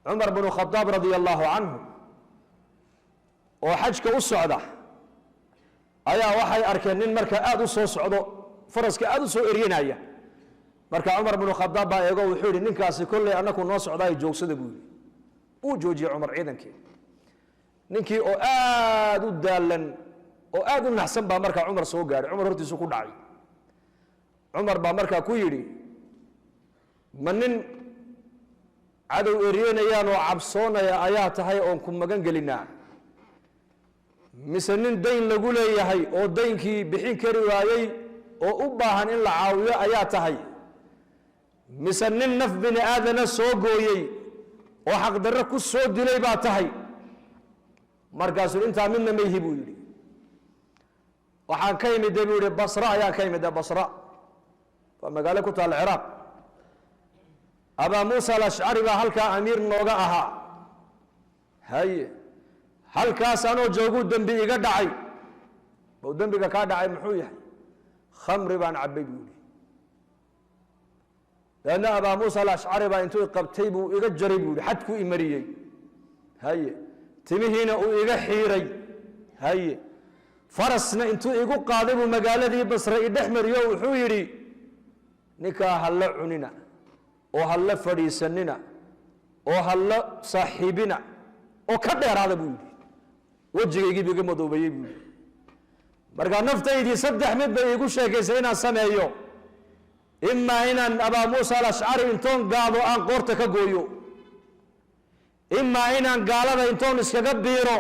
Cumar bnu Khadaab radia allahu canhu oo xajka u socda ayaa waxay arkeen nin markaa aada u soo socdo, faraska aada u soo eryanaya. Marka Cumar bnu Khadaab baa eego, wuxuu yihi, "Ninkaasi kolley annaku noo socdaayo, joogsada," buu yihi. Wuu joojiyey Cumar ciidankii. Ninkii oo aada u daalan oo aada u naxsan baa markaa Cumar soo gaadhay. Cumar hortiisu ku dhacay. Cumar baa markaa ku yidhi, "Ma nin cadow eryanayaan oo cabsoonaya ayaa tahay oon ku magan gelinaa, mise nin dayn lagu leeyahay oo daynkii bixin kari waayey oo u baahan in la caawiyo ayaa tahay, mise nin naf bini aadana soo gooyey oo xaqdarro ku soo dilay baa tahay?" Markaasuu, "Intaa midna mayhi," buu yidhi. "Waxaan ka imide," buu yihi, "Basra ayaan ka imide." Basra waa magaalo ku taalla Ciraaq. "Abaa Muusa Alashcari baa halkaa amiir nooga ahaa. Haye, halkaas anoo jooguu dembi iga dhacay." "Bau dembiga kaa dhacay muxuu yahay?" "Khamri baan cabbay," buu yihi. "Leanna Abaa Muusa Alashcari baa intuu qabtay buu iga jaray," buu yihi. "Xadkuu imariyey. Haye, timihiina uu iga xiiray. Haye, farasna intuu igu qaaday buu magaaladii Basre i dhex mariyo. Wuxuu yidhi, 'Ninkaa ha la cunina oo ha la fadhiisanina oo ha la saaxiibina oo ka dheeraada,' buu yidhi. 'Wejigaygii buu iga madoobeeyey,' buu yidhi. 'Markaa naftaydii saddex mid bay iigu sheekaysay inaan sameeyo: imaa inaan Abaa Muusa Alashcari intoon gaado aan qoorta ka gooyo, imaa inaan gaalada intoon iskaga biiro,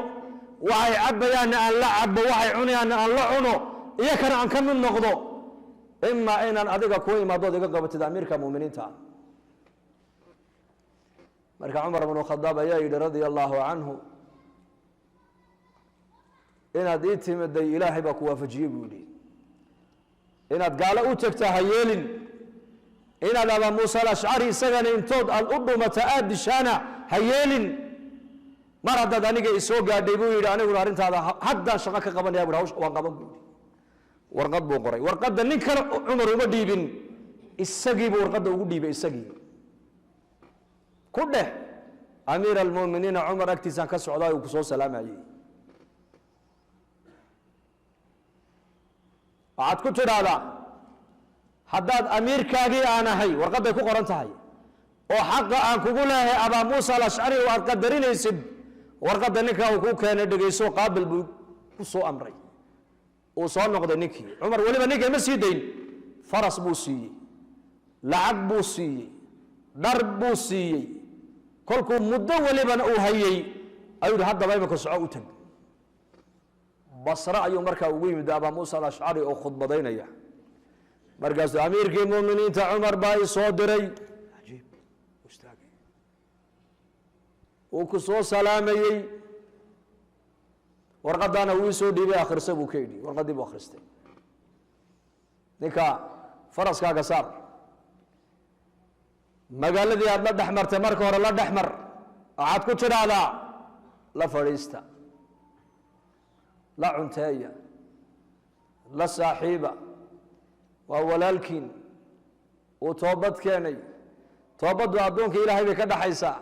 waxay cabbayaanna aan la cabbo, waxay cunayaanna aan la cuno, iyo kana aan ka mid noqdo, imaa inaan adiga kuu imaadood iga qabatid amiirka muminiinta.'" Marka Cumar bnu Khadaab ayaa yidhi radia allahu canhu, "Inaad ii timiday Ilaahay baa ku waafajiyey," buu yidhi. "Inaad gaalo u tagta ha yeelin. Inaad Abaa Muusa Alashcari isagana intood aad u dhumata aada dishaana ha yeelin. Mar haddaad aniga isoo gaadhay," buu yidhi, "aniguna arrintaada haddaan shaqo ka qabanaya," bu. "Hawsha waan qaban," buu yidhi. Warqad buu qoray. Warqadda nin kale Cumar uma dhiibin, isagii buu warqadda ugu dhiibay. Isagii ku dheh, "Amiir almuminiina Cumar agtiisaan ka socdaa, uu ku soo salaamayey. Waxaad ku tidhaahdaa, haddaad amiirkaagii aan ahay, warqadday ku qoran tahay, oo xaqa aan kugu leeyahay Abaa Muusa Alashcari oo aad qadarinaysid, warqadda ninkaa uu ku keenay dhegayso, qaabil," buu ku soo amray. Uu soo noqday ninkii. Cumar weliba ninka ma sii dayn. Faras buu siiyey, lacag buu siiyey, dhar buu siiyey. Kolkuu muddo welibana uu hayey ayuu yihi, "Haddaba imika soco, u tag." Basre ayuu markaa ugu yimid Abaa Muusa Alashcari oo khudbadaynaya. Markaasuu, "Amiirkii muminiinta Cumar baa i soo diray." Ajiib, uu istaagay, uu ku soo salaamayey, warqadaana wuu soo dhiibay, akhrisa, buu ka yidhi. Warqaddii buu akhristay. "Ninka faraskaaga saar, magaaladii aada la dhex martay marka hore la dhex mar. Waxaad ku tidhaahdaa, la fadhiista, la cunteeya, la saaxiiba, waa walaalkiin, uu toobad keenay. Toobaddu addoonka Ilaahay bay ka dhaxaysaa.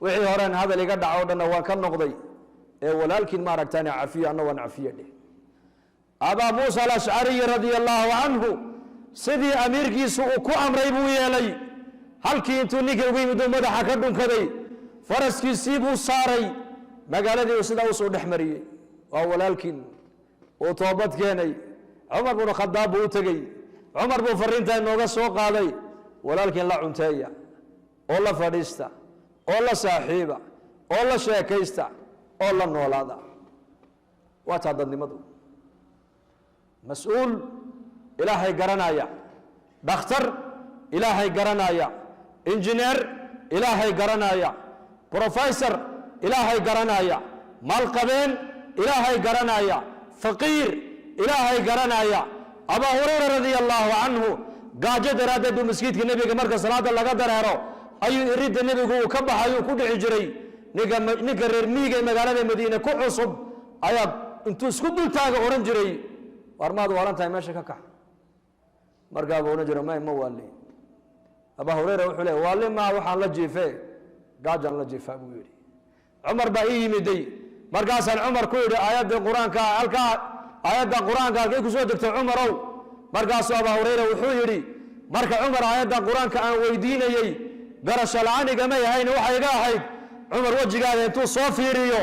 Wixii horeen hadal iga dhaco o dhanna waan ka noqday, ee walaalkiin ma aragtaan, cafiyo, anna waan cafiye," dheh. Abaa Muusa Alashcariyi radia allahu canhu sidii amiirkiisu uu ku amray buu yeelay. Halkii intuu ninkii ugu yimid uu madaxa ka dhunkaday, faraskiisii buu saaray, magaaladii uu sidaa usoo dhex mariyey. "Waa walaalkiin, uu toobad keenay." Cumar bnu Khadaab buu u tegey. Cumar buu fariintaa inooga soo qaaday: "Walaalkiin la cunteeya oo la fadhiista oo la saaxiiba oo la sheekaysta oo la noolaada." Waa taa dadnimadu. Mas-uul Ilaahay garanaya, dhakhtar Ilaahay garanaya, injineer Ilaahay garanaya, professor Ilaahay garanaya, maalqabeen Ilaahay garanaya, faqiir Ilaahay garanaya. Abaa Hurayra radia allahu canhu gaajo daraaddeed buu maskiidka Nebiga marka salaada laga dareero ayuu iridda Nebigu uu ka baxayuu ku dhici jiray. Ninka reer miyiga ee magaalada Madiine ku cusub ayaa intuu isku dultaaga odhan jiray, "Waar, maad waalan tahay? Meesha ka kax." Markaa buu odhan jiray, "May, ma waali." Abaa Hurayra wuxuu leey, "Waali maa, waxaan la jiife Gaajaan la jiifaa, buu yidhi. Cumar baa ii yimiday. Markaasaan Cumar ku yidhi, "Aayadda Qur-aanka halkaa, aayadda Qur-aanka halkay ku soo degtay, Cumarow?" Markaasuu Abaa Hurayra wuxuu yidhi, "Marka Cumar aayadda Qur-aanka aan weydiinayey, garasho la-aan igamay ahayn. Waxay iga ahayd Cumar wejigaaga intuu soo fiiriyo,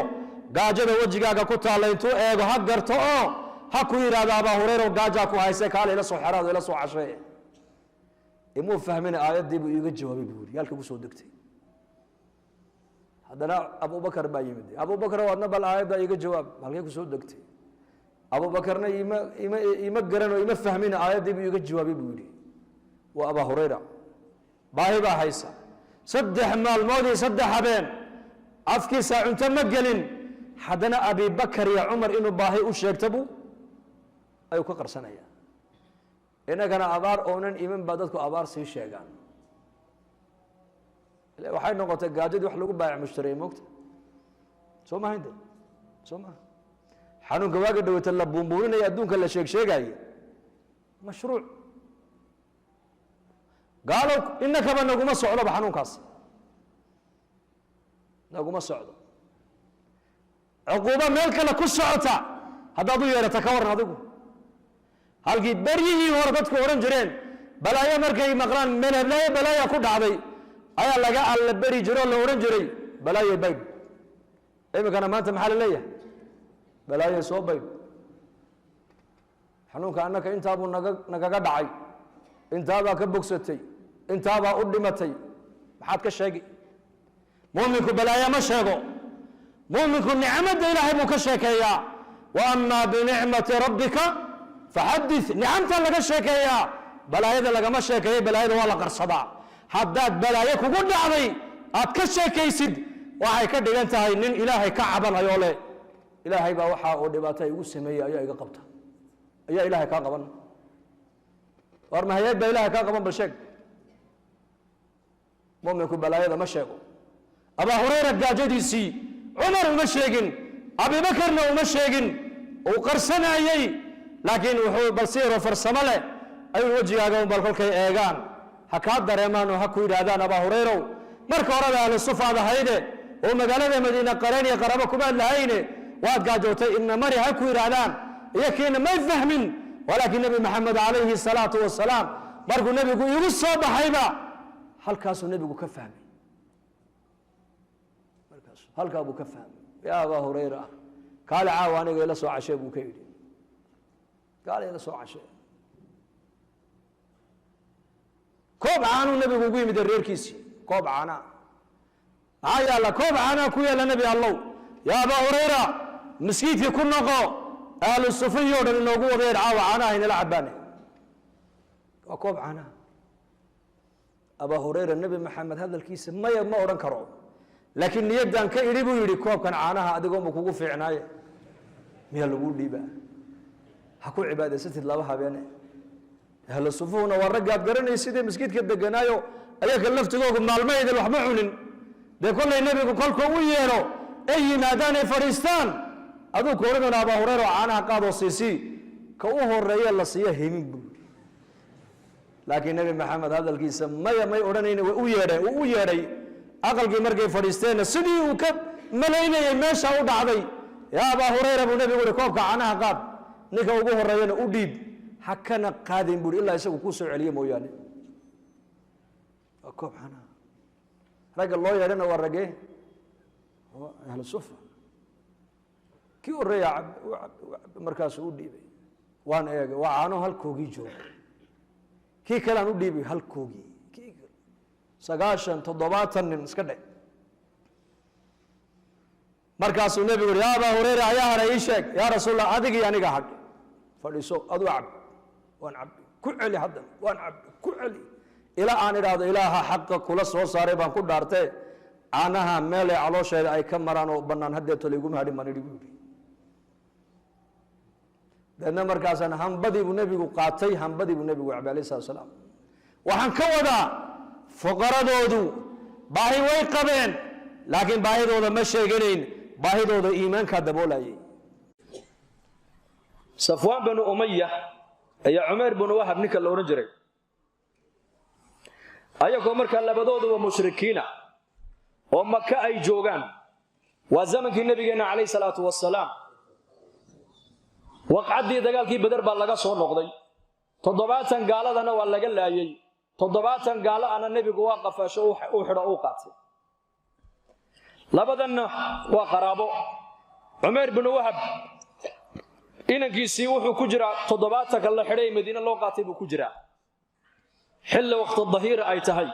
gaajada wejigaaga ku taalla intuu eego, ha garto oo ha ku yidhahdo, 'Abaa Hurayra, gaajaa ku hayse, kaale ila soo xeraado, ila soo cashee.' Imuu fahmina, aayaddii buu iiga jawaabay," buu yidhi, "halka ku soo degtay." Haddana Abubakar baa yimid. "Abubakar, adna bal aayadda iiga jawaab, halkay ku soo degtay?" Abubakarna ima garan oo ima fahmina, aayaddii buu iiga jawaabay, buu yidhi. Waa Abaa Hurayra, baahi baa haysa. 3 maalmood iyo 3 habeen afkiisa cunto ma gelin. Haddana Abibakar iyo Cumar inuu baahi u sheegto buu ayuu ka qarsanaya. Innagana abaar oonan iman baa dadku abaar sii sheegaan. Waxay noqotay gaajadii wax lagu baayac mushtariyey, moogta soo maha inte soo maha? Xanuunka waaga dhawata la buunbuuninaya, adduunka la sheeg sheegaye, mashruuc gaalow inakaba naguma socdoba. Xanuunkaas naguma socdo. Cuquubo meel kale ku socota haddaad u yeedhata, ka waran adigu? Halkii beryihii hore dadku odhan jireen balaayo markay maqlaan, meel heblaayo balaaya ku dhacday, ayaa laga alla beri jiro oo la odhan jiray, "Balaayo baydh." Iminkana maanta maxaa la leeyahay? "Balaayo soo baydh." Xanuunka annaka intaabuu naga nagaga dhacay, intaabaa ka bogsatay, intaabaa u dhimatay. Maxaad ka sheegi? Muuminku balaayo ma sheego. Muuminku nicmadda Ilaahay buu ka sheekeeyaa. وأما بنعمة ربك فحدث. Nicamta laga sheekeeyaa, balaayada lagama sheekeeyo. Balaayada waa la qarsadaa. Haddaad balaayo kugu dhacday aad ka sheekaysid, waxay ka dhigan tahay nin Ilaahay ka cabanayo leh, "Ilaahay baa waxa uu dhibaato igu sameeyey ayaa iga qabta." Ayaa Ilaahay kaa qaban? War mahayeed baa Ilahay kaa qaban? Bal sheeg. Muminku balaayada ma sheego. Abaa Hurayra gaajadiisii Cumar uma sheegin, Abibakarna uma sheegin, uu qarsanayey. Laakiin wuxuu balsiiro farsamo leh ayuu wejigaaga un bal kolkay eegaan ha kaa dareemaan oo ha ku yidhaahdaan, "Abaa Hurayrow, marka horeba ahlu sufaad ahayde oo magaalada Madiina qareen iyo qarabo kumaad lahayne, waad gaajootay, ina mari," ha ku yidhaahdaan. Iyo kiina may fahmin. Walaakiin Nebi Maxamed calayhi salaatu wasalaam markuu nebigu igu soo baxayba, halkaasuu nebigu ka fahmay. Markaas halkaa buu ka fahmay. "Yaa Abaa Hurayra, kaale caawa aniga ila soo cashee," buu ka yidhi. "Kaale ila soo cashee." Koob caanuu nebigu ugu yimid reerkiisii. Koob caanaa maxaa yaalla? Koob caanaa ku yaalla, Nebi Allow. "Yaa Abaa Hurayra, maskiidkii ku noqo, ahlu sufiyo dhan inoogu wadeer, caawa caanaha inala cabaane." Waa koob caanaha. Abaa Hurayra Nebi Maxamed hadalkiisa maya ma odhan karo, laakiin niyaddan ka idhi, buu yidhi, "Koobkan caanaha adigoonba kugu fiicnaaye, miyaa laguu dhiibaa? Ha ku cibaadaysatid laba habeene." Ahlu sufuhuna waa raggaad garanaysidee maskiidka deganaayo, ayaga laftigoogu maalmaydin waxma cunin. Dee kollay nebigu kolka u yeedho ay yimaadaan, ay fadhiistaan, aduu ku odhan doona, "Abaa Hurayra, oo caanaha qaadoo siisii." Ka u horeeye la siiya himin, buu. Laakiin Nebi Maxamed hadalkiisa maya may odhanayni. Way u yeedheen, uu u yeedhay. Aqalkii markay fadhiisteenna, sidii uu ka malaynayay meesha u dhacday. "Yaa Abaa Hurayra," buu nebigu uhi, "koobka caanaha qaad, ninka ugu horeeyana u dhiib, ha kana qaadin," buuri, "ilaa isagu kuu soo celiye mooyaane." Waa koob caanaha. Ragga loo yeedhana waa raggee? Waa ahlu sufa. Kii horeeya cab u cab u cab, markaasuu u dhiibay. Waan eegay, waa caano halkoogii jooga. Kii kale aan u dhiibay, halkoogii. Kii kale, 90 70 nin iska dhe. Markaasuu nebigu uhi, "Yaa Abaa Hurayra, ayaa hadhay? Ii sheeg." "Yaa Rasuul Allah, adigii aniga hadh. Fadhiiso, aduu cab." "Waan cabbi." "Ku celi haddana." "Waan cabbi." "Ku celi." Ilaa aan idhaahdo, "Ilaaha xaqa kula soo saaray baan ku dhaartee, caanaha meelay caloosheeda ay ka maraan oo bannaan haddeeto layguma hadhin," baan idhi, buu yidhi. Deedna markaasaan hambadii buu nebigu qaatay, hambadii buu nebigu cabay alayh salatu salaam. Waxaan ka wadaa, fuqaradoodu baahi way qabeen, laakiin baahidooda ma sheeganayn. Baahidooda iimaankaa daboolayay. Safwaan binu Umaya iyo Cumayr binu Wahab ninka la odhan jiray, ayagoo markaa labadooduba mushrikiina Oo Maka ay joogaan, waa zamankii Nabigeenna calayhi salaatu wasalaam. Waqcaddii dagaalkii Beder baa laga soo noqday. 70 gaaladana waa laga laayey, 70 gaalo ana nebigu waa qafaasho, u xidho, uu qaatay. Labadanna waa qaraabo. Cumayr binu Wahab inankiisii wuxuu ku jiraa 70-ka la xidhay, Madiine loo qaatay buu ku jiraa. Xilli waqti dahiira ay tahay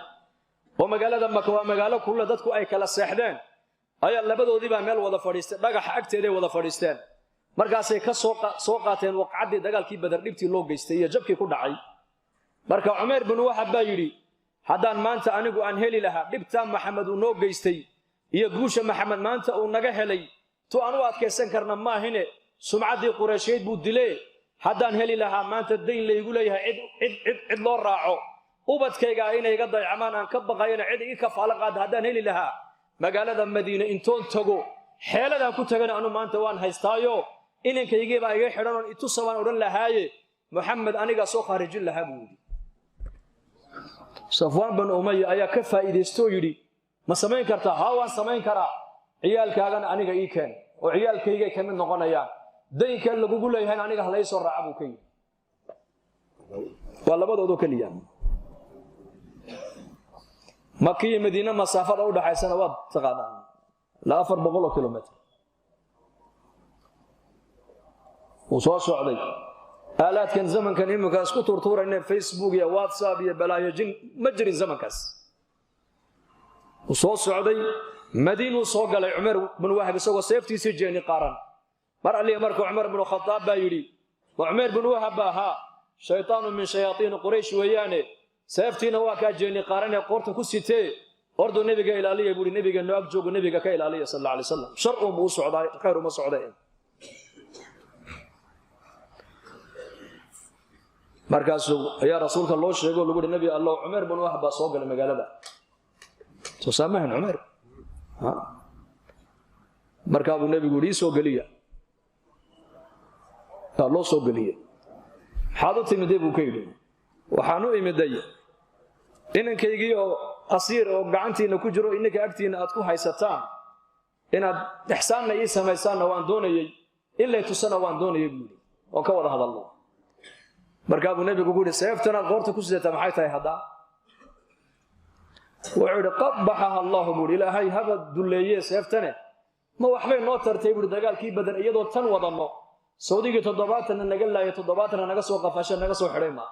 oo magaalada Maka waa magaalo kulle, dadku ay kala seexdeen, ayaa labadoodii baa meel wada fadhiistay, dhagaxa agteeday wada fadhiisteen. Markaasay ka soo qaateen waqcaddii dagaalkii Bader, dhibtii loo geystay iyo jabkii ku dhacay. Marka Cumayr binu Wahab baa yidhi: "Haddaan maanta anigu aan heli lahaa dhibtaa Maxamed uu noo geystay iyo guusha Maxamed maanta uu naga helay, tu aan u adkaysan karna maahine, sumcaddii Qureysheed buu dilee. Haddaan heli lahaa maanta dayn laygu leeyahay cid cid cid loo raaco, ubadkayga inay iga daycamaan aan ka baqayana cid ii kafaalo qaada haddaan heli lahaa, magaalada Madiine intoon tago, xeeladaan ku tagana anu maanta waan haystaayo, inankaygiibaa iga xidhan oon itusa baan odhan lahaaye, Moxamed anigaa soo khaarijin lahaa," buu yidhi. Safwaan banu Umaya ayaa ka faa'iidaystoo yidhi: "Ma samayn kartaa?" "Haa, waan samayn karaa. Ciyaalkaagana aniga ii keen oo ciyaalkaygay ka mid noqonayaan. Daynkan lagugu leeyahayna aniga halay soo raaca," buu ka yidhi. Waa labadoodoo keliya. Maka iyo Madiine masaafada u dhaxaysana waad taqaanaa, la 400 kilomitr. Wuu soo socday. Aalaadkan zamankan iminka isku tuurtuurayne, Facebook iyo WhatsApp iyo balaayo jin, ma jirin zamankaas. Wuu soo socday, Madiinuu soo galay Cumar binu Wahab isagoo seeftiisii jeeni qaaran. Mar alliya marka Cumar binu Khadaab baa yidhi: "Ma Cumayr binu Wahab baa ahaa? Shaytaanu min shayaatiini Quraysh weeyaane, seeftiina waa kaa jeeni qaaranee qoorta ku sitee, orduu nebiga ilaaliya," buuhi. "Nebiga noo ag joogo, nebiga ka ilaaliya sal alla alay wasalam. Shar uunbuu u socdaa, khayr uma socdee." Markaasuu ayaa rasuulka loo sheego, lagu uhi: "Nebi Allow, Cumayr binu Wahab baa soo galay magaalada." Soo saamahan Cumayr. Markaa buu nebigu yidhi: "Ii soo geliya." Waa loo soo geliyey. "Maxaad u timiday?" buu ka yidhi. "Waxaan u imiday inankaygii oo asiir oo gacantiinna ku jiro, inninka agtiinna aad ku haysataan. Inaad ixsaanna ii samaysaanna waan doonayey, in lay tusana waan doonayey," buu yidhi, "oon ka wada hadalno." Markaa buu nebigu ku yidhi: "Seeftanaad qoorta ku sidataa maxay tahay haddaa?" Wuxuu yidhi: "Qabaxaha Allahu," buuhi, "Ilaahay haba dulleeye seeftane, ma waxbay noo tartay?" buuhi. "Dagaalkii Badan iyadoo tan wadanno, sawdigii 70-na naga laaya, 70-na naga soo qafasha, naga soo xidhay maa."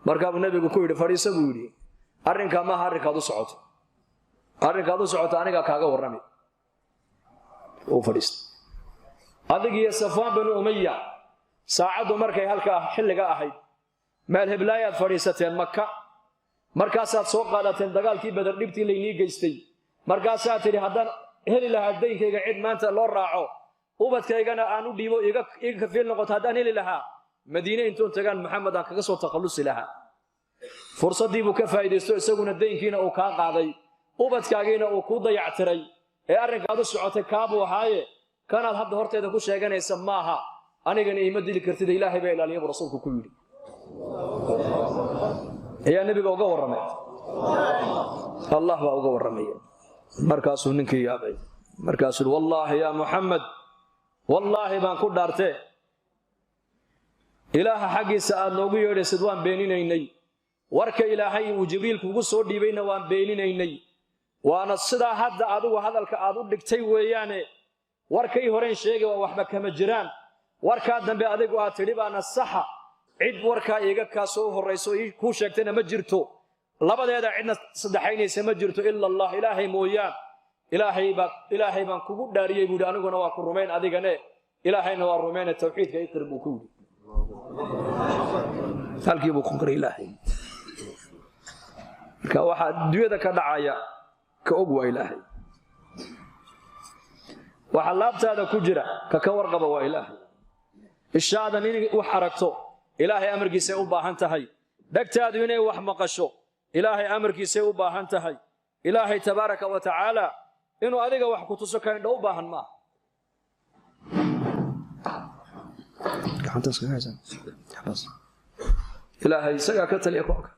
Markaa buu nebigu ku yidhi: "Fadhiiso," buu yidhi. "Arrinkaa maaha arrinkaad u socoto. Arrinkaad u socoto anigaa kaaga warrami." Uu fadhiistay. "Adig iyo Safwaan banu Umaya saacaddu markay halkaa xilliga ahayd, meel heblaayaad fadhiisateen Maka. Markaasaad soo qaadateen dagaalkii Bader dhibtii laynii geystay. Markaasaad tidhi: haddaan heli lahaa daynkayga cid maanta loo raaco, ubadkaygana aan u dhiibo, iga kafiil noqoto haddaan heli lahaa, Madiine intuun tagaan Maxamed aan kaga soo takhallusi lahaa. Fursaddii buu ka faa'iidaysto, isaguna daynkiina uu kaa qaaday, ubadkaagiina uu kuu dayactiray. Ee arrinkaad u socotay kaabuu ahaaye, kanaad hadda horteeda ku sheeganaysa maaha. Anigana iima dili kartida, Ilaahay baa ilaaliya," buu rasuulku ku yidhi. Ayaa nebiga uga warramay? Allah baa uga warramaya. Markaasuu ninkii yaabay. Markaasuu: "Wallaahi yaa Muxamed, wallaahi baan ku dhaartee, Ilaaha xaggiisa aad noogu yeedhaysid waan beeninaynay. Warka Ilaahay uu Jibriil kugu soo dhiibayna waan beeninaynay. Waana sidaa hadda adigu hadalka aad u dhigtay weeyaane. Warkay horeen sheegay waa waxba kama jiraan. Warkaa dambe adigu aad tidhi baana saxa. Cid warkaa iiga kaa soo horrayso kuu sheegtayna ma jirto. Labadeeda cidna saddexaynaysa ma jirto ila Allah, Ilaahay mooyaan. Ilaahay baan kugu dhaariyey," buu yidhi, "aniguna waa ku rumayn adigane, Ilaahayna waa rumayne. Tawxiidka iqir," buu ku yidhi. Halkii buu ku qiray Ilaahay. Marka waxaa adduunyada ka dhacaya ka og waa Ilaahay. Waxa laabtaada ku jira ka warqaba waa Ilaahay. Ishaadan inay wax aragto Ilaahay amarkiisay u baahan tahay. Dhegtaadu inay wax maqasho Ilaahay amarkiisay u baahan tahay. Ilaahay tabaaraka wa tacaala inuu adiga wax ku tuso ka indho u baahan maaha. Ilaahay isagaa ka taliya koonka.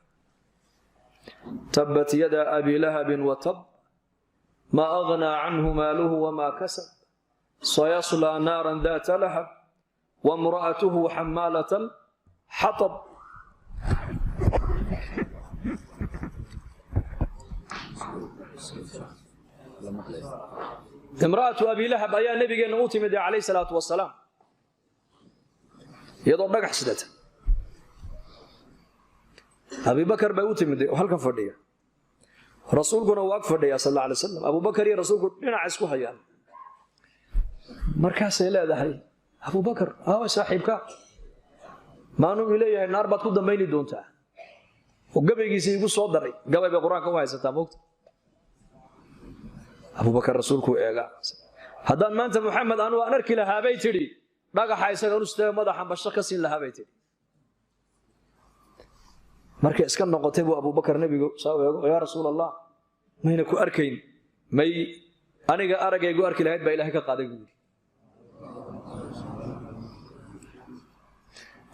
Tabbat yada abi lahabin wa tab, Maa aghnaa canhu maaluhu wamaa kasab, sayaslaa naaran daata lahab, wamra'atuhu xamaalata alxatab. Imra'atu Abi Lahab ayaa nabigeenna u timid calayhi salaatu wasalaam iyadoo dhagax sidata. Abibakar bay u timid oo halkan fadhiya, rasuulkuna waa ag fadhiya sal alla alay wasalam. Abubakar iyo rasuulku dhinaca isku hayaan. Markaasay leedahay, Abubakar, aawa saaxiibka? Maanuu ileeyahay naar baad ku dambayni doontaa oo gabaygiisa igu soo daray. Gabay bay Qur-aanka u haysataa, moogta. Abubakar rasuulkuu eegaa. Haddaan maanta Muxamed anu aan arki lahaa, bay tidhi, dhagaxa isagan ustaago madaxan basho ka siin lahaa, bay tidhi. Markay iska noqotay buu Abubakar nebigu saa eego. Yaa Rasuul Allah, mayna ku arkayn? May, aniga araggaygu arki lahayd baa Ilahay ka qaaday, buu yidhi.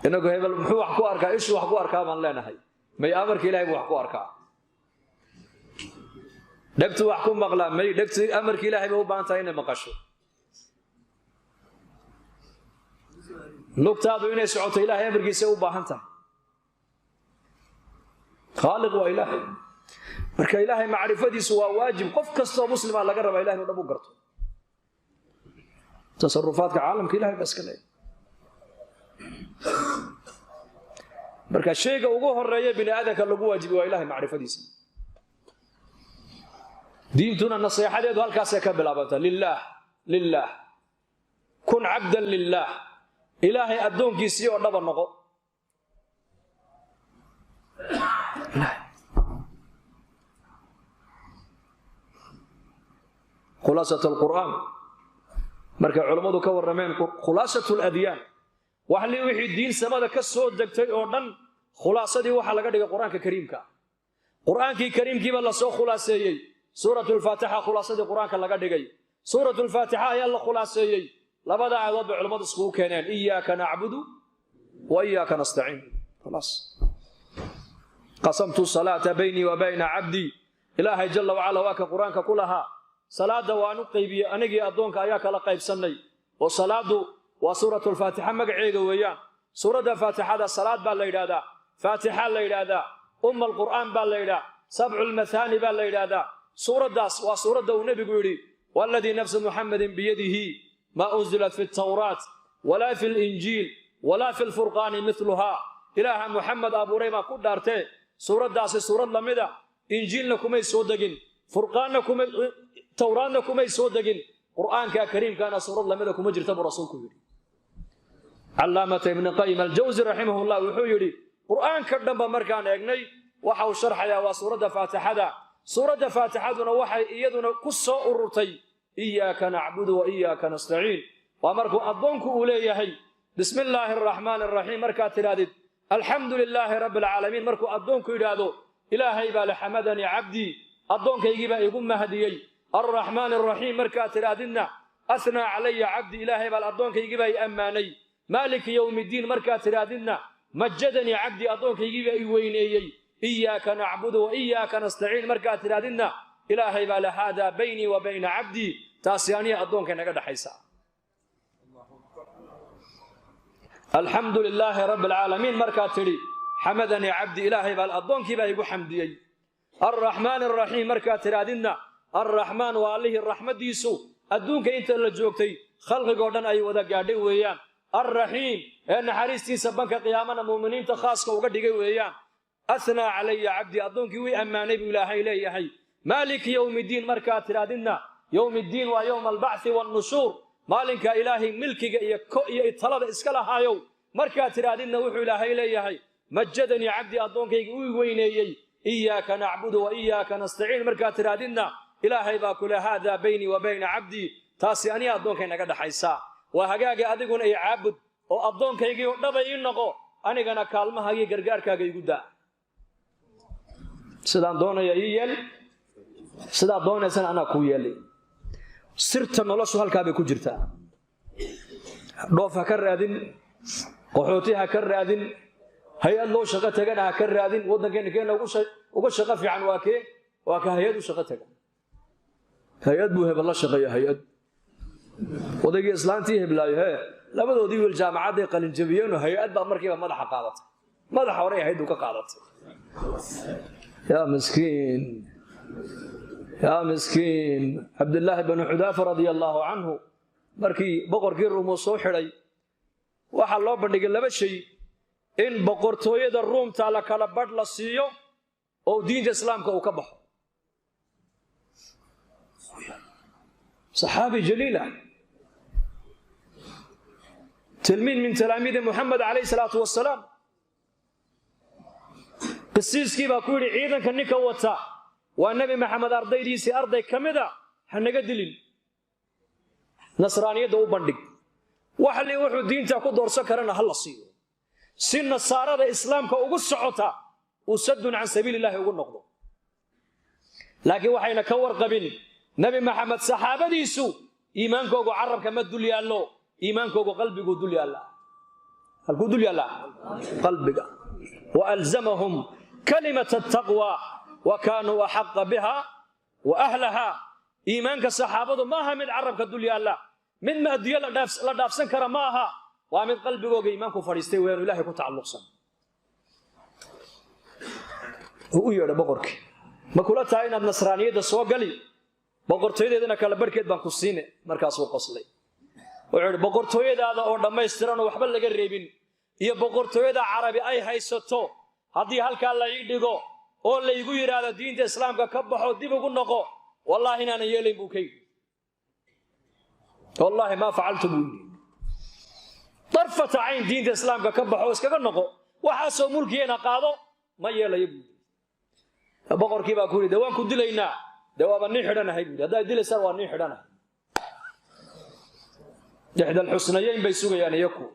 Inagu hebel muxuu wax ku arkaa, ishuu wax ku arkaa baan leenahay. May, amarka Ilahay buu wax ku arkaa. Dhegtu wax ku maqlaa? May, dhegtu amarka Ilahay bay u baahan tahay inay maqasho. Lugtaadu inay socoto Ilahay amarkiisa u baahan tahay. Khaaliq waa Ilaahay. Marka Ilaahay macrifadiisu waa waajib. Qof kastoo muslima laga rabaa Ilahay inuu dhab u garto. Tasarufaadka caalamka Ilahay baa iska leeyahay. Marka shayga ugu horeeya bini aadamka lagu waajibi waa Ilahay macrifadiisa. Diintuna naseexadeedu halkaasay ka bilaabanta. Lilaah, lilaah, kun cabdan lilaah. Ilaahay addoonkiisii oo dhaba noqo. Khulaasat alqur'aan markay culammadu ka warrameen, khulaasat aladyaan, waxli wixii diin samada ka soo degtay oo dhan khulaasadii waxaa laga dhigay Qur-aanka kariimka. Qur-aankii kariimkiiba lasoo khulaaseeyey. Suurat lfaatixa khulaasadii Qur-aanka laga dhigay. Suurat lfaatixa ayaa la khulaaseeyey. Labada aayadood bay culammadu iskugu keeneen: iyaaka nacbudu wa iyaaka nastaciin. Khalaas. Qasamtu salaata baynii wa bayna cabdii. Ilaahay jalla wacala waa ka Qur-aanka ku lahaa: salaada waan u qaybiyey, anigii addoonka ayaa kala qaybsannay. Oo salaadu waa suuratulfaatixa magaceega weeyaan. Suuradda faatixada salaad baa la yidhaahdaa, faatixa la yidhaahdaa, umma alqur'aan baa la yidhaha, sabcu lmathaani baa la yidhaahdaa. Suuraddaas waa suuradda uu nebigu yidhi: waaladii nafsu Muxamedin biyadihi, maa unzilat fi altawraat walaa fi linjiil walaa fi lfurqaani miluhaa. Ilaaha Muxamed abuuray baan ku dhaartee, suuraddaasi suurad lamida Injiilna kumay soo degin, furqaanna kumay, Towraadna kumay soo degin, Qur'aanka kariimkaana suurad lamida kuma jirta, buu rasuulku yidhi. Calaamata Ibni Qayim Aljawsi raximahullah wuxuu yidhi: Qur'aanka dhanba markaan eegnay, waxa uu sharxayaa waa suuradda faatixada. Suuradda faatixaduna waxay iyaduna ku soo ururtay iyaaka nacbudu wa iyaaka nastaciin. Waa markuu addoonku uu leeyahay bismi illaahi araxmaani araxiim, markaad tidhahdid alxamdu lilaahi rabbi alcaalamiin, markuu addoonku yidhaahdo Ilaahay baa le xamadanii cabdii, addoonkaygii baa igu mahdiyey. Alraxmaani araxiim markaad tidhaahdidna athnaa calaya cabdi, Ilaahay baa addoonkaygii baa i ammaanay. Maaliki yowmi ddiin markaad tidhaahdidna majadanii cabdi, addoonkaygii baa i weyneeyey. Iyaaka nacbudu wa iyaaka nastaciin markaad tidhaahdidna Ilaahay baa le haadaa baynii wa bayna cabdii, taasi aniya addoonkay naga dhexaysa. Alxamdu lilaahi rabbi alcaalamiin markaad tidhi xamadanii cabdi, Ilaahay baa addoonkii baa igu xamdiyey. Alraxmaan araxiim markaad tidhaahdidna alraxmaan waa allihii raxmaddiisu adduunka inta la joogtay khalqigoo dhan ay wada gaadhay weeyaan. Alraxiim ee naxariistiisa banka qiyaamana muuminiinta khaaska uga dhigay weeyaan. Athnaa calaya cabdi, addoonkii wii ammaanay buu Ilaahay leeyahay. Maaliki yowmiddiin markaad tidhaahdidna yowmiddiin waa yowma albacthi wannushuur, maalinka Ilaahay milkiga iyo ko iyo talada iska lahaayow markaad tidhaahdidna wuxuu Ilaahay leeyahay majadanii cabdi, addoonkayga uu weyneeyey. Iyaaka nacbudu wa iyaaka nastaciin markaad tidhaahdidna Ilaahay baa kule haadaa baynii wa bayna cabdii, taasi aniga addoonkay naga dhaxaysaa. Waa hagaagay, adiguna i caabud oo addoonkaygii oo dhaba ii noqo, anigana kaalmahaagii gargaarkaaga igu daa. Sidaan doonaya ii yeel, sidaad doonaysana anaa kuu yeelay. Sirta noloshu halkaa bay ku jirtaa. Dhoof ha ka raadin, qaxooti ha ka raadin, hay-ad loo shaqo tagana ha ka raadin. Waddankeena keena uga shaqo fiican waa kee? Waa ka hay-ad u shaqo taga. Hay-ad buu hebel la shaqeeya, hay-ad odaygii islaantii heblaayo hee labadoodii wiil jaamacadday qalinjabiyeenoo hay-ad baa markiiba madaxa qaadatay, madaxa horey ahayd uu ka qaadatay. Yaa miskiin, yaa miskiin. Cabdillaahi bnu Xudaafa radia allaahu canhu markii boqorkii Ruum uu soo xidhay, waxaa loo bandhigay laba shay: in boqortooyada Ruumta la kala badh la siiyo oo diinta Islaamka uu ka baxo. Saxaabi jaliila, tilmiid min talaamiidi Muxamed calayhi salaatu wasalaam. Qisiiskii baa ku yidhi, ciidanka ninka wata waa Nebi Maxamed ardaydiisii arday ka mida, ha naga dilin, nasraaniyadda u bandhig, waxli wuxuu diinta ku doorsan karana ha la siiyo, si nasaarada Islaamka ugu socota uu sadun can sabiili illahi ugu noqdo. Laakiin waxayna ka warqabin Nebi Maxamed saxaabadiisu iimaankoogu carabka ma dul yaallo, iimaankoogu qalbiguu dul yaallaa. Halkuu dul yaallaa? Qalbiga. Waalzamahum kalimata ataqwa wa kaanuu axaqa biha wa ahlaha. Iimaanka saxaabadu ma aha mid carabka dul yaalla, mid maadiyo la dhaafsan kara ma aha, waa mid qalbigooga iimaanku fadhiistay weyaanu Ilahay ku tacalluqsan. Uu u yeedha boqorkii, ma kula tahay inaad nasraaniyadda soo gali, boqortooyadeedana kala barhkeed baan ku siine? Markaasuu qoslay, wuxuu idhi, boqortooyadaada oo dhammaystiran oo waxba laga reebin iyo boqortooyada Carabi ay haysato haddii halkaa la ii dhigo oo laygu yidhaahdo diinta Islaamka ka baxo, dib ugu noqo, wallaahi inaanan yeelayn buu ka yidhi. Wallaahi maa facaltu buu yidhi, darfata cayn diinta Islaamka ka baxo iskaga noqo, waxaasoo mulkiyeena qaado, ma yeelayo buu yidhi. Boqorkii baa ku yidhi, dee waan ku dilaynaa. Dee waaba nin xidhanahay buu yidhi, haddaad dilaysaan waa nin xidhanahay. Ixda alxusnayeyn bay sugayaan iyaku,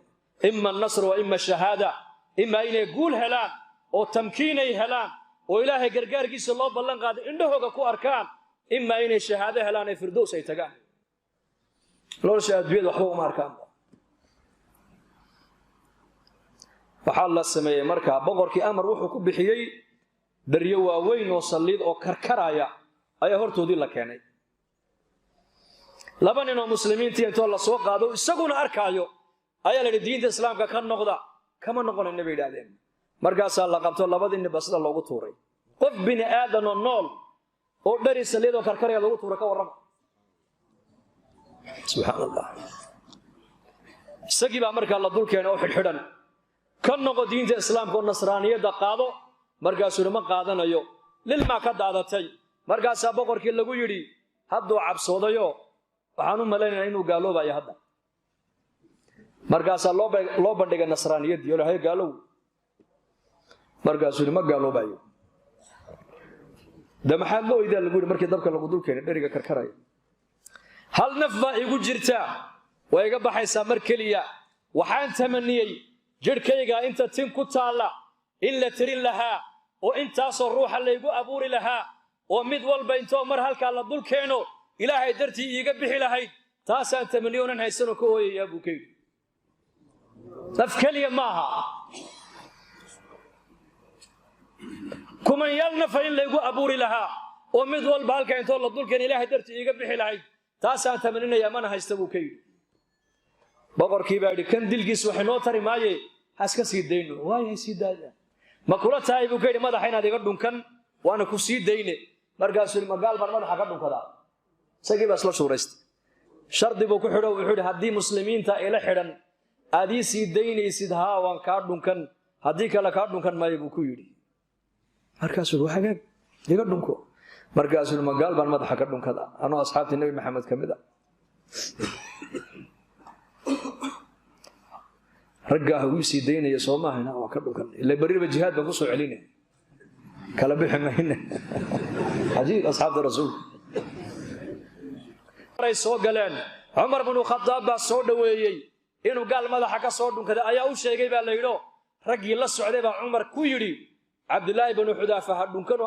ima annasr wa ima shahaada, ima inay guul helaan oo tamkiinay helaan oo Ilaahay gargaarkiisa loo ballan qaaday indhahooga ku arkaan, ima inay shahaado helaan ee firdows ay tagaan. Nolosha adduunyada waxba uma arkaan. Waxaa la sameeyey markaa boqorkii amar wuxuu ku bixiyey, daryo waaweyn oo saliid oo karkaraya ayaa hortoodii la keenay. Laba nin oo muslimiintii intoo la soo qaado, isaguna arkaayo, ayaa la yidhi, diinta Islaamka ka noqda. Kama noqonayna bay yidhahdeen. Markaasaa la qabto, labadii ninba sida loogu tuuray. Qof bini aadan oo nool oo dhari saliid oo karkaraya loogu tuuray, ka warrama? Subxaan Allah. Isagii baa markaa la dul keenay oo xidhxidhan. Ka noqo diinta Islaamka oo nasraaniyadda qaado. Markaasuu yidhi, ma qaadanayo. Lilmaa ka daadatay. Markaasaa boqorkii lagu yidhi, hadduu cabsoodayo, waxaan u malaynayaa inuu gaaloobayo hadda. Markaasaa loo bandhigay nasraaniyaddii oo lahay, gaalow. Markaasuu yidhi, ma gaaloobayo. De maxaad la oydaa, lagu yidhi, markii dabka lagu dul keenay dheriga karkaraya? Hal naf baa igu jirta, way iga baxaysaa mar keliya. Waxaan tamaniyey jidhkayga inta tin ku taalla in la tirin lahaa oo intaasoo ruuxa laygu abuuri lahaa oo mid walba intoo mar halkaa la dul keeno Ilaahay dartii iiga bixi lahayd, taasaan tamaniyo onan haysanoo ka ooyayaa buu ka yidhi. Naf keliya maaha, kumanyaal nafa in laygu abuuri lahaa oo mid walba halkaa intoo la dul keeno Ilaahay dartii iiga bixi lahayd, taasaan tamaninayaa, mana haysta buu ka yidhi. Boqorkii baa yidhi, kan dilkiis wax inoo tari maaye, ha iska sii dayno. Waayahay, sii daaya. Ma kula tahay, buu ka yidhi, madaxa inaad iga dhunkan waana ku sii dayne? Markaasuu yidhi, magaal baan madaxa ka dhunkadaa? Isagii baa isla shuuraystay. Shardi buu ku xidho, wuxuu yidhi, haddii muslimiinta ila xidhan aad ii sii daynaysid, haa waan kaa dhunkan, haddii kale kaa dhunkan maayo buu ku yidhi. Markaasuu yidhi, hagaag, iga dhunko. Markaasuu yidhi, magaal baan madaxa ka dhunkada anoo asxaabtii Nebi Maxamed ka mid a? Raggaa ugu sii daynaya soo maahayna, waa ka dhunkan, ila berriba jihaad baan ku soo celinay, kala bixi mayne. Cajiib, asxaabta rasuulka ay soo galeen, Cumar binu Khadaab baa soo dhoweeyey. Inuu gaal madaxa ka soo dhunkaday ayaa u sheegay baa la yidho. Raggii la socday baa Cumar ku yidhi, Cabdilaahi binu Xudaafa ha dhunkan,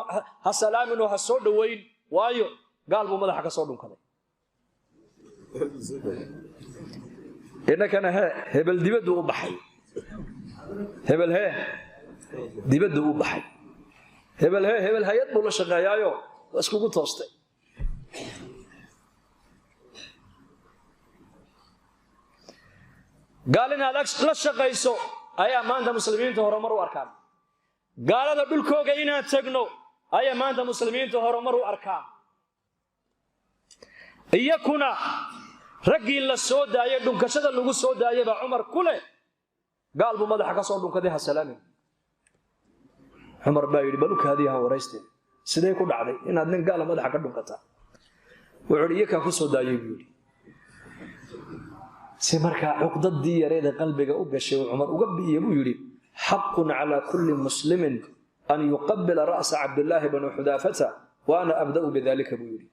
ha salaaminoo ha soo dhoweyn, waayo gaal buu madaxa ka soo dhunkaday. Innakana hee hebel dibaddu u baxay, hebel hee dibaddu u baxay, hebel hee hebel hay-ad buu la shaqeeyaayo, waa iskugu toostay. Gaal inaad la shaqayso ayaa maanta muslimiinta horumar u arkaan. Gaalada dhulkooga inaan tagno ayaa maanta muslimiinta horumar u arkaan. Iyakuna raggii la soo daayay, dhunkashada lagu soo daayay baa Cumar ku leh, gaal buu madaxa ka soo dhunkaday, ha salaamin. Cumar baa yidhi, bal u kaadiya, ha warayste, sidee ku dhacday inaad nin gaala madaxa ka dhunkataa? Wuxuu yidhi, iyakaa ku soo daayay buu yidhi. Si markaa cuqdadii yareeda qalbiga u gashay uu Cumar uga bi'iye buu yidhi, xaqun calaa kulli muslimin an yuqabila ra'sa Cabdillaahi bnu Xudaafata wa ana abda'u bidalika buu yidhi.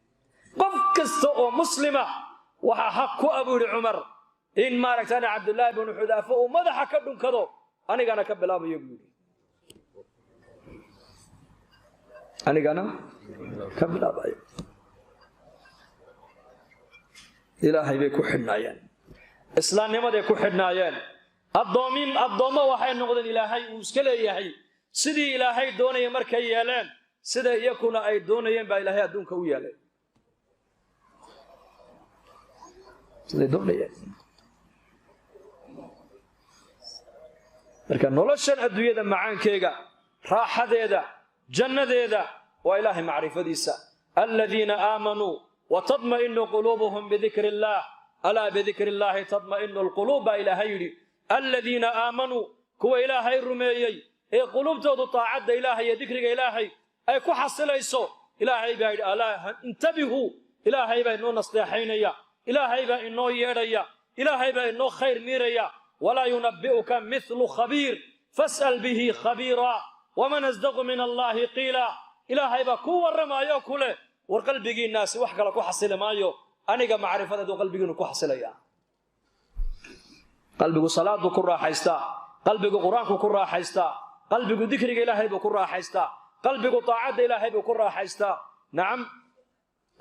Qof kasta oo muslima waxaa xaq ku ah, buu yidhi Cumar, in maaragtaan Cabdillaahi bnu Xudaafa uu madaxa ka dhunkado, anigana ka bilaabayo buu yidhi, anigana ka bilaabayo. Ilaahay bay ku xidhnaayeen, islaamnimaday ku xidhnaayeen. Addoomin addoommo waxay noqdeen Ilaahay uu iska leeyahay. Sidii Ilaahay doonaya markay yeeleen, sida iyakuna ay doonayeen baa Ilaahay adduunka u yeelay siday doonayeen. Marka noloshan adduunyada macaankeega, raaxadeeda, jannadeeda waa Ilaahay macrifadiisa. Aladiina aamanuu watadma'inu quluubuhum bidikri illaah, alaa bidikri illaahi tadma'inu alquluub baa Ilaahay yidhi. Aladiina aamanuu, kuwa Ilaahay rumeeyey ee quluubtoodu taacadda Ilaahay iyo dikriga Ilaahay ay ku xasilayso, Ilaahay baa yidhi, alaa intabihuu. Ilaahay baa inoo nasteexaynaya, Ilaahay baa inoo yeedhaya, Ilaahay baa inoo khayr miiraya. Walaa yunabbi'uka mithlu khabiir fas'al bihi khabiira waman asdaqu min allaahi qiila. Ilaahay baa ku warramaayo ku leh, war qalbigiinnaasi wax kale ku xasili maayo, aniga macrifadeedu qalbigiinu ku xasilaya. Qalbigu salaadu ku raaxaystaa, qalbigu qur-aanku ku raaxaystaa, qalbigu dikriga Ilaahay buu ku raaxaystaa, qalbigu taacadda Ilaahay buu ku raaxaystaa. Nacam,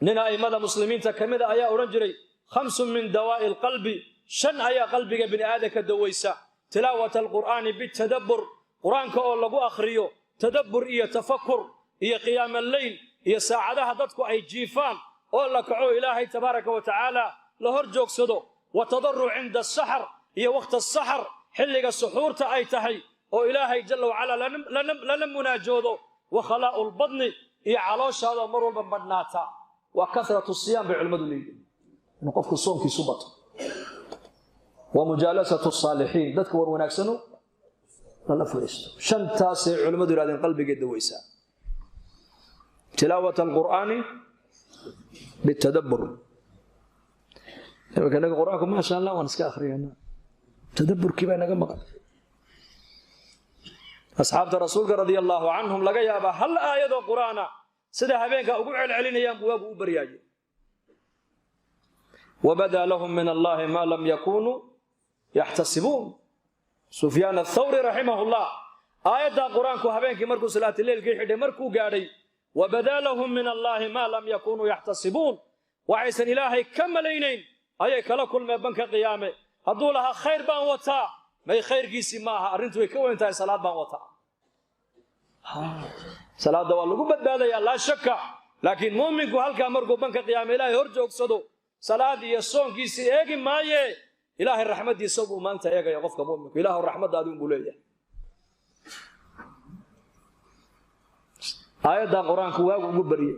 nin a'immada muslimiinta ka mida ayaa odhan jiray, khamsun min dawaa'i alqalbi, shan ayaa qalbiga bini aadamka dawaysa: tilaawata alqur'aani bitadabbur, qur-aanka oo lagu akhriyo tadabbur iyo tafakur, iyo qiyaama alleyl, iyo saacadaha dadku ay jiifaan oo la kaco Ilaahay tabaaraka wa tacaala la hor joogsado, wa tadaruc cinda asaxar, iyo waqta asaxar, xilliga suxuurta ay tahay oo Ilaahay jalla wacalaa lala munaajoodo, wa khalaa'u lbadni, iyo calooshaadoo mar walba madhnaata. Waa kasratu siyaam bay culimmadu leeyihin, inuu qofku soonkiisu bato, wa mujaalasatu saalixiin, dadka war wanaagsano lala fadhiisto. Shantaasay culimmadu yidhahdeen qalbigay dawaysaa. Tilaawat alqur'aani bitadabbur. Imanka inaga qur-aanku maasha Allah waan iska akhriyanaa, tadabburkii baa inaga maqan. Asxaabta rasuulka radia allaahu canhum laga yaabaa hal aayadoo qur'aana sida habeenka ugu celcelinayaan buu waagu u baryaaye. Wabadaa lahum min allahi ma lam yakunuu yaxtasibuun. Sufyaan athawri raximahullah aayaddaa qur-aanku habeenkii markuu salaatileylkii xidhay markuu gaadhay, wabadaa lahum min allaahi maa lam yakunuu yaxtasibuun, waxaysan Ilaahay ka malaynayn ayay kala kulmeen banka qiyaame. Hadduu lahaa khayr baan wataa, may khayrkiisii ma aha, arrintu way ka weyn tahay. Salaad baan wataa, salaadda waa lagu badbaadayaa laa shaka, laakiin muuminku halkaa markuu banka qiyaame Ilaahay hor joogsado, salaad iyo soonkiisii eegi maaye, Ilaahay raxmaddiisa buu maanta eegaya qofka muuminku. Ilaahu raxmaddaadi unbuu leeyahay. Aayaddan qur-aanku waagu ugu baryey.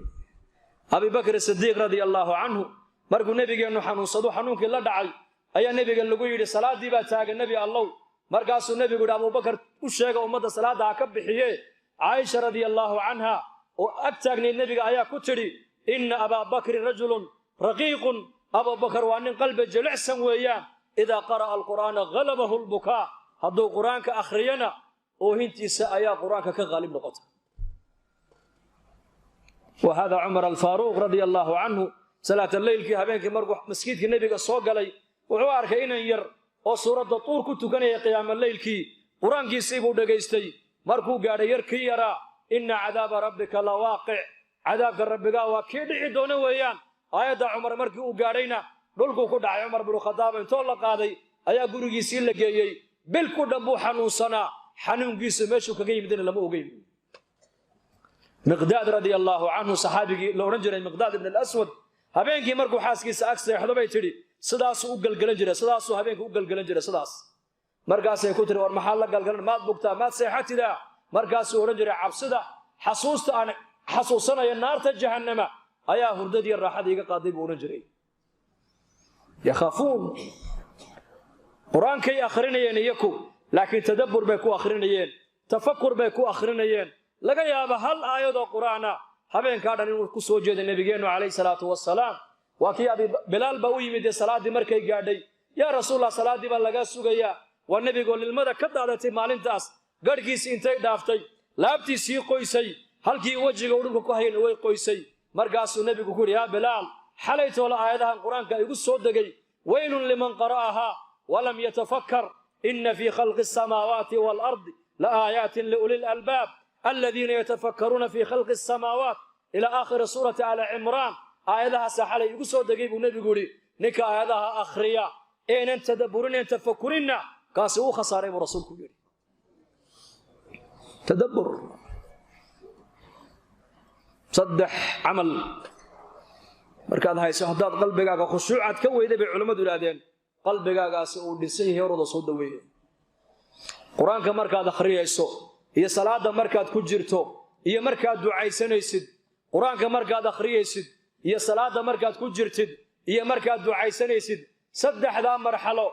Abibakr Sidiiq radia allaahu canhu markuu nebigeennu xanuunsado, xanuunkii la dhacay, ayaa nebiga lagu yidhi, salaaddii baa taagan nebi Allow. Markaasuu nebigu yidhi, Abubakar u sheega ummadda salaadda ha ka bixiye. Caaisha radia allaahu canha oo ag taagnayd nebiga ayaa ku tidhi, inna abaa bakrin rajulun raqiiqun, Abubakar waa nin qalbi jilicsan weeyaan, idaa qara'a alqur'aana halabahu lbukaa, hadduu qur-aanka akhriyana oohintiisa ayaa qur-aanka ka qaalib noqota. Wa hada Cumar alfaaruuq radia allaahu canhu salaata leylkii habeenkii markuu maskiidkii nebiga soo galay, wuxuu arkay inan yar oo suuradda Tuur ku tukanaya qiyaama leylkii. Qur-aankiisii buu dhegaystay. Markuu gaadhay yarkii yaraa, inna cadaaba rabbika la waaqic, cadaabka rabbigaa waa kii dhici doona weeyaan, aayadda Cumar markii uu gaadhayna dhulkuu ku dhacay. Cumar binu Khadaab intoo la qaaday ayaa gurigiisii la geeyey. Bil ku dhan buu xanuunsanaa, xanuunkiisu meeshuu kaga yimidna lama ogeyn. Miqdaad radia allaahu canhu, saxaabigii la odhan jiray Miqdaad ibn alaswad, Habeenkii markuu xaaskiisa ag seexdo, bay tidhi, sidaasuu u galgalan jiray, sidaasuu habeenkii u galgalan jiray sidaas. Markaasay ku tiri, war maxaad la galgalan? Maad bugtaa? Maad seexatidaa? Markaasuu odhan jiray, cabsida xasuusta aan xasuusanaya naarta jahannama ayaa hurdadiiyo raaxada iga qaaday, buu odhan jiray. Yakhaafuun, qur-aankay akhrinayeen iyaku, laakiin tadabbur bay ku akhrinayeen, tafakur bay ku akhrinayeen. Laga yaaba hal aayadoo qur'aana habeenkaa dhan inuu ku soo jeeday nebigeennu calayhi salaatu wasalaam. Waa kii Abi Bilaal baa u yimid dee salaaddii markay gaadhay. Yaa Rasuulallah, salaaddii baa lagaa sugayaa. Waa nebigoo lilmada ka daadatay maalintaas, garhkiisii intay dhaaftay laabtiisii qoysay, halkii wejiga uu dhulka ku hayana way qoysay. Markaasuu nebigu ku yidhi, yaa Bilaal, xalay toola aayadahan qur-aanka igu soo degay, waylun liman qara'ahaa walam yatafakkar, ina fii khalqi asamaawaati waalardi laaayaatin liuli lalbaab aladiina yatafakkaruuna fii khalqi asamaawaat, ila aakhiri suurati Aali Cimraan. Aayadahaasaa xalay igu soo degay, buu nebigu yidhi. Ninka aayadaha akhriya eenan tadabburin tafakurinna, kaasi uu khasaaray, buu rasuulku yidhi. Tadabbur, saddex camal markaad hayso, haddaad qalbigaaga khushuucaad ka weyday, bay culimmadu yidhahdeen, qalbigaagaasi uu dhisan yahay, horooda soo daweeye. Qur-aanka markaad akhriyayso iyo salaadda markaad ku jirto iyo markaad ducaysanaysid, qur-aanka markaad akhriyaysid iyo salaadda markaad ku jirtid iyo markaad ducaysanaysid, saddexdaa marxalo.